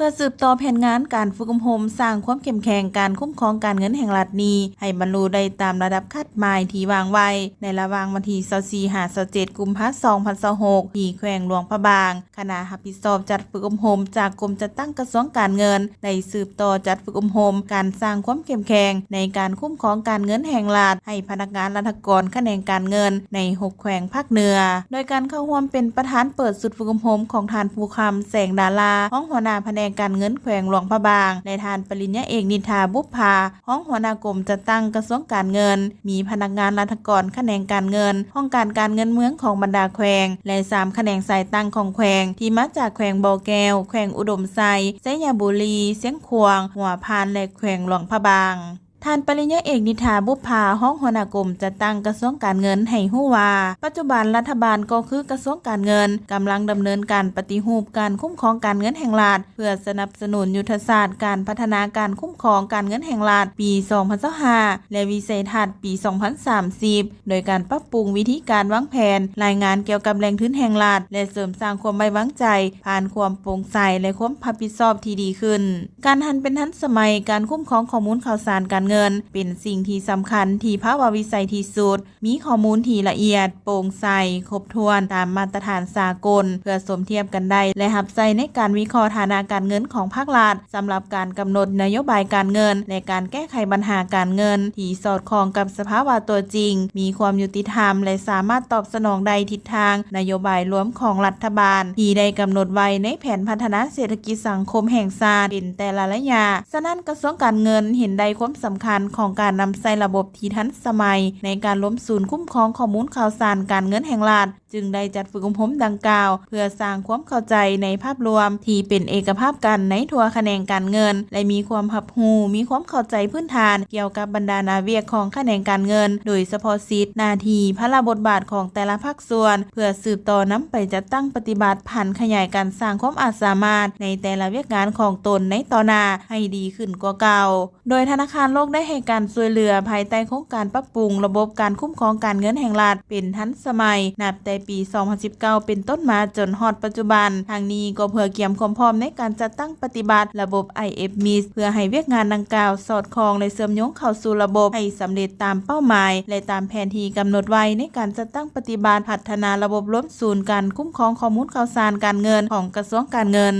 ພື່ອສືບຕໍ່ແຜນງານການຝຶກອົບຮົມ ສ້າງຄວາມເຂັ້ມແຂງການຄຸ້ມຄອງການເງິນແຫ່ງລັດນີ້ ໃຫ້ບັນລຸໄດ້ຕາມລະດັບຄາດໝາຍທີ່ວາງໄວ້ ໃນລະຫວ່າງວັນທີຊາວສີ່ຫາຊາວເຈັດ ກຸມພາ ສອງພັນຊາວຫົກ ທີ່ແຂວງຫຼວງພະບາງ. ຄະນະຮັບຜິດຊອບຈັດຝຶກອົບຮົມຈາກກົມຈັດຕັ້ງກະຊວງການເງິນ ໄດ້ສືບຕໍ່ຈັດຝຶກອົບຮົມການສ້າງຄວາມເຂັ້ມແຂງໃນການຄຸ້ມຄອງການເງິນແຫ່ງລັດ ໃຫ້ພະນັກງານລັດຖະກອນຂະແໜງການເງິນໃນຫົກແຂວງພາກເໜືອ, ໂດຍການເຂົ້າຮ່ວມເປັນປະທານເປີດຊຸດຝຶກອົບຮົມຂອງທ່ານ ພູຄຳ ແສງດາລາ ຮອງຫົວໜ້າພະແນກການເງິນແຂວງຫຼວງພະບາງ ແລະ ທ່ານປະລິນຍາເອກ ນິດຖາ ບຸບຜາ ຮອງຫົວໜ້າກົມຈັດຕັ້ງກະຊວງການເງິນ, ມີພະນັກງານລັດຖະກອນຂະແໜງການເງິນ, ຫ້ອງການການເງິນເມືອງຂອງບັນດາແຂວງ ແລະ ສາມຂະແໜງສາຍຕັ້ງຂອງແຂວງ ທີ່ມາຈາກແຂວງບໍ່ແກ້ວ, ແຂວງອຸດົມໄຊ, ໄຊຍະບູລີ, ຊຽງຂວາງ, ຫົວພັນ ແລະ ແຂວງຫຼວງພະບາງ. ທ່ານປະລິນຍາເອກ ນິດຖາ ບຸບຜາ ຮອງຫົວໜ້າກົມຈັດຕັ້ງກະຊວງການເງິນ ໃຫ້ຮູ້ວ່າ ປັດຈຸບັນລັດຖະບານກໍຄືກະຊວງການເງິນ ກຳລັງດຳເນີນການປະຕິຮູບການຄຸ້ມຄອງການເງິນແຫ່ງລັດ ເພື່ອສະໜັບສະໜູນຍຸດທະສາດການພັດທະນາການຄຸ້ມຄອງການເງິນແຫ່ງລັດປີສອງພັນຊາວຫ້າ ແລະ ວິໄສທັດປີສອງພັນສາມສິບ ໂດຍການປັບປຸງວິທີການວາງແຜນລາຍງານກ່ຽວກັບແຫຼ່ງທຶນແຫ່ງລັດ ແລະ ເສີມສ້າງຄວາມໄວ້ວາງໃຈ ຜ່ານຄວາມໂປ່ງໃສ ແລະ ຄວາມຮັບຜິດຊອບທີ່ດີຂຶ້ນ. ການຫັນເປັນທັນສະໄໝ, ການຄຸ້ມຄອງຂໍ້ມູນຂ່າວສານການເງິນ ເປັນສິ່ງທີ່ສຳຄັນທີ່ພາວະວິໄສທີ່ສຸດ, ມີຂໍ້ມູນທີ່ລະອຽດ, ໂປ່ງໃສ, ຄົບຖ້ວນຕາມມາດຕະຖານສາກົນ ເພື່ອສົມທຽບກັນໄດ້ ແລະ ຮັບໃຊ້ໃນການວິເຄາະຖານະການເງິນຂອງພາກລັດ ສຳລັບການກຳນົດນະໂຍບາຍການເງິນ ແລະ ການແກ້ໄຂບັນຫາການເງິນທີ່ສອດຄ່ອງກັບສະພາວະຕົວຈິງ, ມີຄວາມຍຸຕິທຳ ແລະ ສາມາດຕອບສະໜອງໄດ້ທິດທາງນະໂຍບາຍລວມຂອງລັດຖະບານ ທີ່ໄດ້ກຳນົດໄວ້ໃນແຜນພັດທະນາເສດຖະກິດສັງຄົມແຫ່ງຊາດເປັນແຕ່ລະໄລຍະ. ສະນັ້ນ, ກະຊວງການເງິນເຫັນໄດ້ຄວາມສຳຄັນຂອງການນຳໃຊ້ລະບົບທີ່ທັນສະໄໝໃນການລວມສູນຄຸ້ມຄອງຂໍ້ມູນຂ່າວສານການເງິນແຫ່ງລັດ, ຈຶ່ງໄດ້ຈັດຝຶກອົບຮົມດັ່ງກ່າວ ເພື່ອສ້າງຄວາມເຂົ້າໃຈໃນພາບລວມທີ່ເປັນເອກະພາບກັນໃນທົ່ວຂະແໜງການເງິນ ແລະ ມີຄວາມຮັບຮູ້, ມີຄວາມເຂົ້າໃຈພື້ນຖານກ່ຽວກັບບັນດາໜ້າວຽກຂອງຂະແໜງການເງິນ, ໂດຍສະເພາະສິດ, ໜ້າທີ່, ພາລະບົດບາດຂອງແຕ່ລະພາກສ່ວນ, ເພື່ອສືບຕໍ່ນຳໄປຈັດຕັ້ງປະຕິບັດ, ຜັນຂະຫຍາຍການສ້າງຄວາມອາດສາມາດໃນແຕ່ລະວຽກງານຂອງຕົນໃນຕໍ່ໜ້າໃຫ້ດີຂຶ້ນກວ່າເກົ່າ. ໂດຍທະນາຄານໂລກໄດ້ໃຫ້ການຊ່ວຍເຫຼືອພາຍໃຕ້ໂຄງການປັບປຸງລະບົບການຄຸ້ມຄອງການເງິນແຫ່ງລັດເປັນທັນສະໄໝ ນັບແຕ່ປີສອງພັນສິບເກົ້າເປັນຕົ້ນມາຈົນຮອດປັດຈຸບັນ. ທັງນີ້ກໍເພື່ອກຽມຄວາມພ້ອມໃນການຈັດຕັ້ງປະຕິບັດລະບົບ ໄອເອັຟ ມິສ ເພື່ອໃຫ້ວຽກງານດັ່ງກ່າວສອດຄ່ອງ ແລະ ເຊື່ອມໂຍງເຂົ້າສູ່ລະບົບໃຫ້ສຳເລັດຕາມເປົ້າໝາຍ ແລະ ຕາມແຜນທີ່ກຳນົດໄວ້ໃນການຈັດຕັ້ງປະຕິບັດພັດທະນາລະບົບລວມສູນການຄຸ້ມຄອງຂໍ້ມູນຂ່າວສານການເງິນຂອງກະຊວງການເງິນ.